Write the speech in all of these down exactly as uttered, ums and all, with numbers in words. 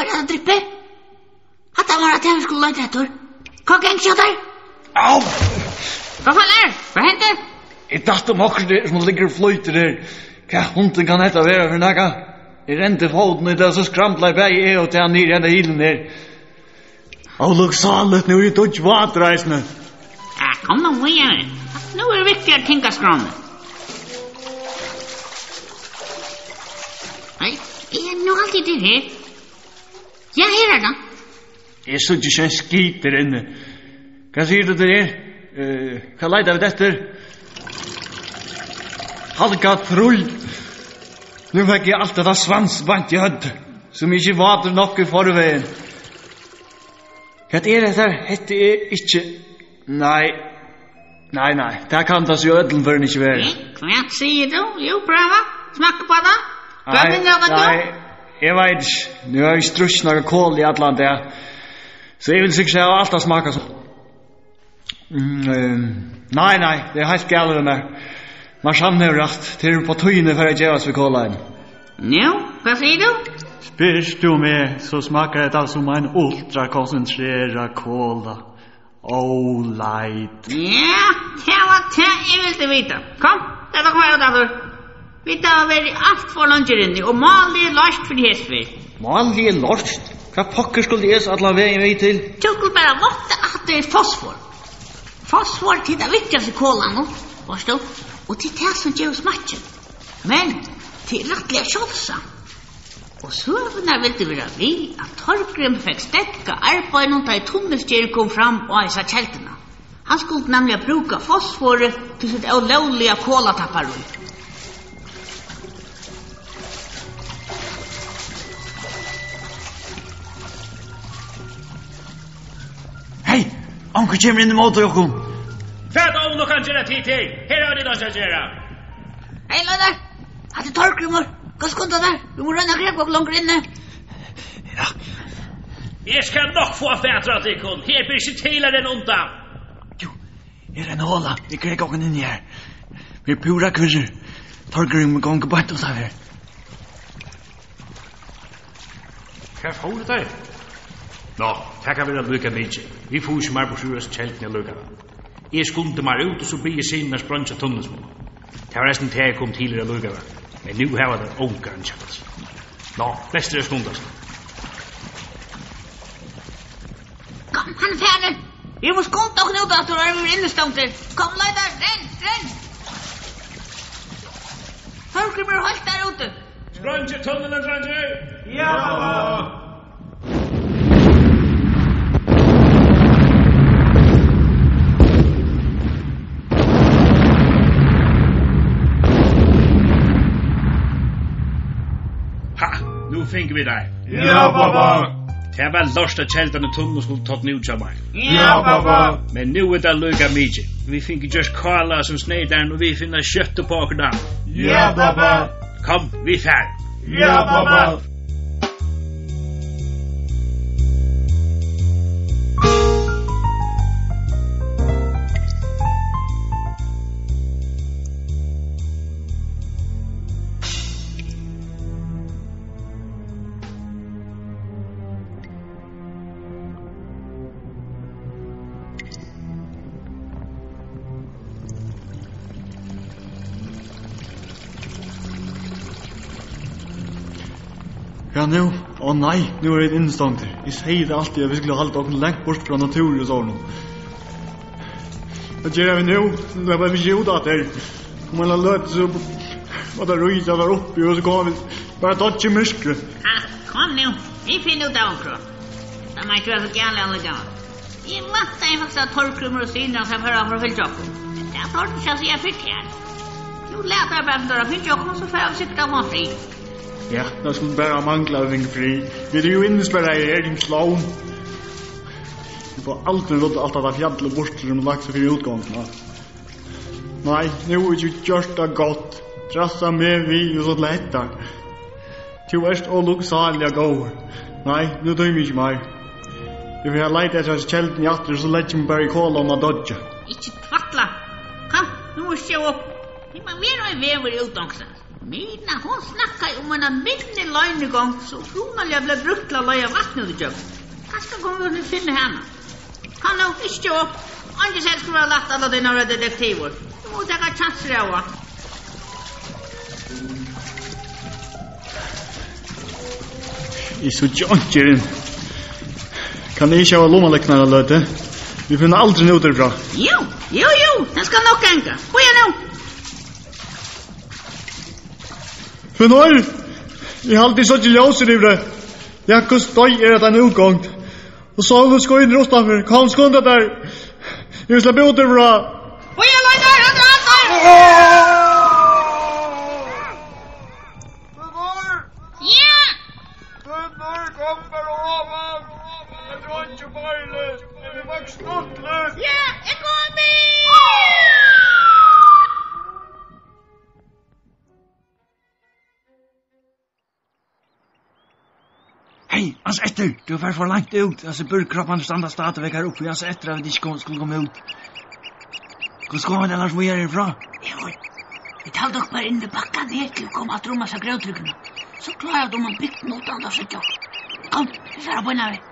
Er tað Drippi? Hatta var tað, vit skuldu leita eftir. Hvat gongur hjá tær? Au! Hvat feilar? Hvat hendi? Eg datt um okkurt her, sum liggur og flýtur her. Hvat hundin kann hetta vera fyri nakað? Eg rendi fótin í tað, so skramlaði bæði eg og tað niður í henda hylin her. Óluksáligt, nú eri eg dýggjvátur eisini. Ja, kom nú víðari. Nú eru viktigari ting á skránni. Nei, eg er nú altíð til her. Ja, her er tað. Eg síggi ikki ein skit her inni. Hvat sigur tú til her? Eh, hvat leita vit eftir? Halga trý. Nú fekk eg alt hetta svans beint í høvdið, sum eg ikki er vátur nokk í forvegin. Hvat er hetta? Hetta er ikki, nei, nei, nei, tað kann tað so í øllum førum ikki vera. Eh, hvat sigur tú? Jú, prøva. Smakka uppá tað. Nei, hvør vinnur av øllum? Nei, eg veit ikki. Nú havi eg ikki drukkið nakað kol í allan dag, so eg vil sikkurt hava alt at smakka so. Mm, ehm, nei, nei, tað er heilt galið við mær. Marsann hevur rætt. Tað er upp á tíðina eg fari at gevast við kolaðum. Nú, hvat sigur tú? Spyrt tú meg, so smakkar hetta sum ein ultrakonsentrerað kola. Óleit. Ja, tað var tað, eg vildi vita. Kom, lat okkum fara út aftur. Vit hava verið alt for leingi inni, og málið er loyst fyri hesa ferð. Málið er loyst? Hvat pokker skuldi eg so allan vegin við til? Tú skuldi bara vátta, at tað er fosfor. Fosfor til tað viktigasta í kolanum, veitst tú, og til tað sum gevur smakkin. Men tað er rættiliga sjáldsamt. Og søgurnar vildu vera við, at Torgrim fekk steðgað arbeiðinum, tá ið tunnilsgerðin kom fram á hesa kelduna. Hann skuldi nemliga brúka fosforið til sítt ólógliga kolatapparí. Hey, onkur kemur inn ímóti okkum. Hvat ónokk kann gera tit her? Her hava tit einki at gera. Hey, leiðari, hatta er Torgrímur. Hvat skundar tær? Vit mugu royna at greka okkum longur inni. Ja. Eg skal nokk fáa fatur á tykkum. Her ber ikki til at renna undan. Jú, her er ein hola. Vit greka okkum inn í har. Vit eru púra kvirrir. Torgrímur gongur beint út av her. Hvar fóru teir? Nå, tað kann vera líka mikið. Vit fáa ikki meir burtur úr hesi kelduni allíkavæl. Eg skundi mær út, og so bið eg synirnar spreingja tunnilsmurin. Tað var eisini tað, eg kom til her allíkavæl. Men nú hava teir ongan kjans. Nå, best er at skunda seg. Kom, hann er farin. Vit mugu skunda okkum út aftur, tá vit eru innistongdir. Kom, leiðari, renn, renn. Torgrímur er heilt har úti. Spreingið tunnilin, dreingir! Ja, pápa! Ha, nú fingu vit teir. Ja, pápa! Tað var loyst, at keldan í tunnuni skuldi totna út hjá mær. Ja, pápa! Men nú er tað líka mikið. Vit fingu gjørt kála sum sneytarin, og vit finna skjótt upp á okkurt annað. Ja, pápa! Kom, vit fara. Ja, pápa! Hvat nú? Ó nei, nú eru vit innistongdir. Eg segði tað altíð, at vit skuldu halda okkum langt burt frá náttúru og sovorðnum. Hvat gera vit nú? Sleppa vit ikki út aftur? Um eina løtu, so má tað rísa har uppi, og so koma vit bara at doyggja í myrkri. Ah, kom nú, vit finna út av onkrum. Tað má ikki vera so galið allíkavæl. Eg væntaði faktiskt, at Torgrímur og synir hansara fóru at forfylgja okkum. Men tað tordu teir ikki at siga fyri tær. Nú lata teir bara, sum teir hava fingið okkum, og so fara vit sikkurt at fáa frið. Ja, tað skuldi bara mangla, at vit fingu frið. Vit eru jú innisperraðir her, Heimsflóð. Vit fáa aldrin ruddað alt hetta fjallið burtur, sum er lagt seg fyri útgongdina. Nei, nú hevur tú gjørt tað gott. Trassa meg við og so til hetta. Tú ert ólukksáliga góður. Nei, nú tími eg ikki meir. Eg fari at leita eftir hasi kelduni aftur, so leggi eg meg bara í kolan at doyggja. Ikki tvætla. Kom, nú má skjóta upp. Tað má vera ein vegur út onkrastaðni. Mina, hon snakkaði um eina minni loynigongd, sum upprunaliga bleiv brúkt til at leiða vatn út ígjøgnum. Kanska kunnu vit finna hana. Kom nú, ikki geva upp. Eingin sær skuldi vera lætt, allar tínar detektivir. Nú mugu vit taka kjansir av. Eg síggi einki inn. Kann eg ikki hava lummalyktirnar eina løtu? Vit finna aldrin út herfrá. Jú, jú, jú, tað skal nokk ganga. Bíða nú. Finnur, eg haldi, eg síggi ljós yviri. Ja, hvussu doyð er hetta ein útgongd? Og sólin skínur uttanfyri. Kom, skunda tær. Eg vil sleppa út herfrá. Bíða, Leifur, hann er annar. Finnur! Ja! Finnur, kom bara oman. Eg trúgvi ikki, Bára. Eg vil faktiskt stuttligt. Ja, eg komi. Hey, ansa eftir! Tú fert for langt út. Hasir burðarkropparnir standa stadigvekk her uppi. Ansa eftir, at vit ikki kom-, skulu koma út. Hvussu koma vit annars víðari herfrá? Eg veit. Vit halda okkum bara inn við bakkan her til vit koma aftur um hasa grótryggina. So klárar tú mann bygdina uttan at síggja okkum. Kom, vit fara beinanvegin.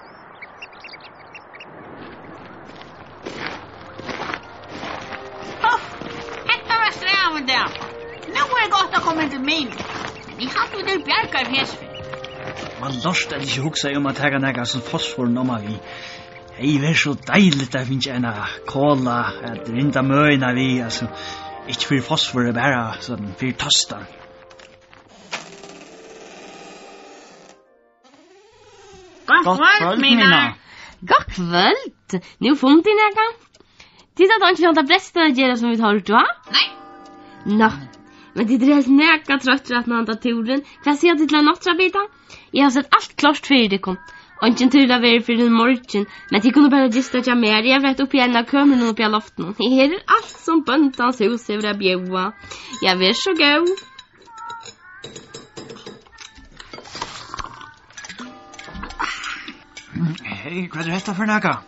Ó, hetta var strævið í dag. Nú er gott at koma inn til mín. Men eg haldi, vit eru bjargaðir fyri hesa ferð. Mann lortar ikki hugsa um at taka nakað sum fosfor oman við. Hey, tað er so deiligt at fingið eina kola at rinda møðina við, altso, ikki fyri fosfor, bara soleiðis fyri tøstan. Gott kvøld, Mina. Gott kvøld. Nú funnu tit nakað? Tit hava einki handa brestin at gera, sum vit hoyrdu, ha? Nei. Ná, men tit eru helst nakað troyttir aftan á handa túrin. Hvat siga tit til ein nátturðabita? Eg havi sett alt klárt fyri tykkum. Eingin túrur verður fyrr enn í morgin, men tit kunnu bara gista hjá mær. Eg havi rett uppi í einum av kømrunum uppi á loftinum. Her er alt, sum bóndans hús hevur at bjóða. Ja, ver so góð. Hey, hvat er hetta fyri nakað?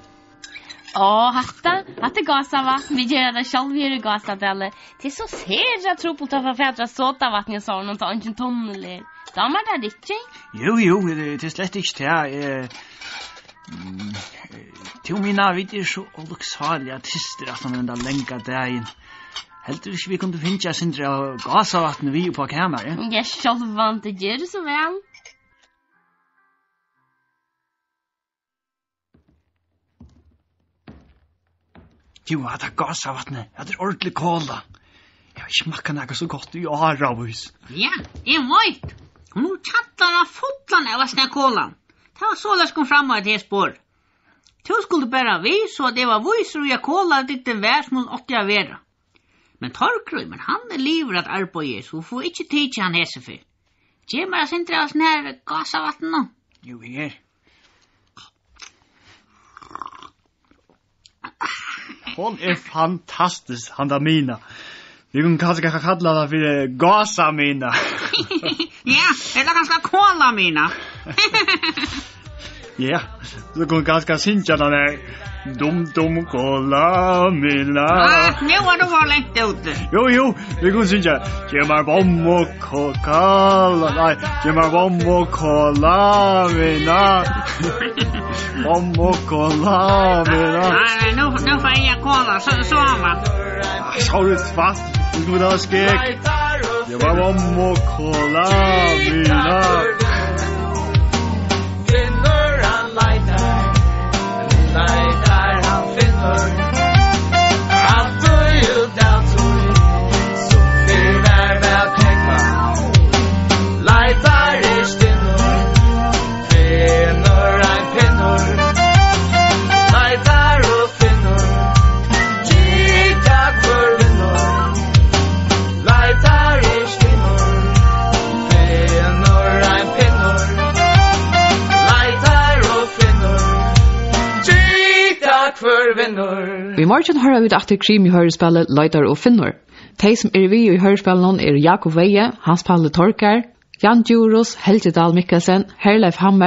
Á, hatta, hatta er gásavatn. Vit gera tað sjálv her í Gásadali. Tað er so sera trupult at fáa fatur á sodavatni og sovorðnum, tá eingin tunnil er. Dámar tær ikki? Jú, jú, tað, tað er slett ikki tað. Eh, mm, eh, tú, Mina, vit eru so ólukksáliga tystir aftan á henda langa dagin. Heldur tú ikki, vit kundu fingið eitt sindur av gásavatni við upp á kamarið? Ja, sjálvandi, ger so væl. Jú, hatta gásavatnið, hatta er ordentlig kola. Eg havi ikki smakkað nakað so gott í áravís. Ja, eg veit. Hon hevur kjallaran fullan av asna kola. Tað var soleiðis kom fram á hesi borð. Tú skuldi bara við, so at eg var vísur í, at koladygdin var, sum hon átti at vera. Men Torgrímur, hann er liðugur at arbeiða, so vit fáa ikki tikið hann hesa ferð. Gev mær eitt sindur av hasum her gásavatninum. Jú, her. Hon er fantastisk, handa Mina. Vit kunnu kanska kalla hana fyri Gásamina. Ja, ella kanska Kolamina. Ja, so kunnu kanska syngja hana har. Dum, dum, Kolamina. Ah, nú er tú for langt úti. Jú, jú, vit kunnu syngja. Gev mær bomm og ko-, kola, nei, gev mær bomm og kola, Mina. Bomm og kola, Mina. Nei, nei, nú, nú fái eg kola, so, so var. Ah, sorry, tvært. Tú skuldi hava skegg. Gev mær bomm og kola, Mina. Finnur, hann leitar, leitar, hann finnur. Altíð út av tí, sum fyrr var væl kógvað. Leitar er stinnur, finnur ein pinnur. Leitar og finnur, gita hvør vinnur. Leitar er stinnur, finnur ein pinnur. Leitar og finnur, gita hvør vinnur. Í morgin hoyra vit aftur Krim í hoyrispæli Leitar og finnur. Tey, sum eru við í hoyrispælinum, eru Jakob Veyhe, Hans Pauli Torkar, Jan Djurhuus, Helgi Dahl Mikkelsen, Herleif Hammer,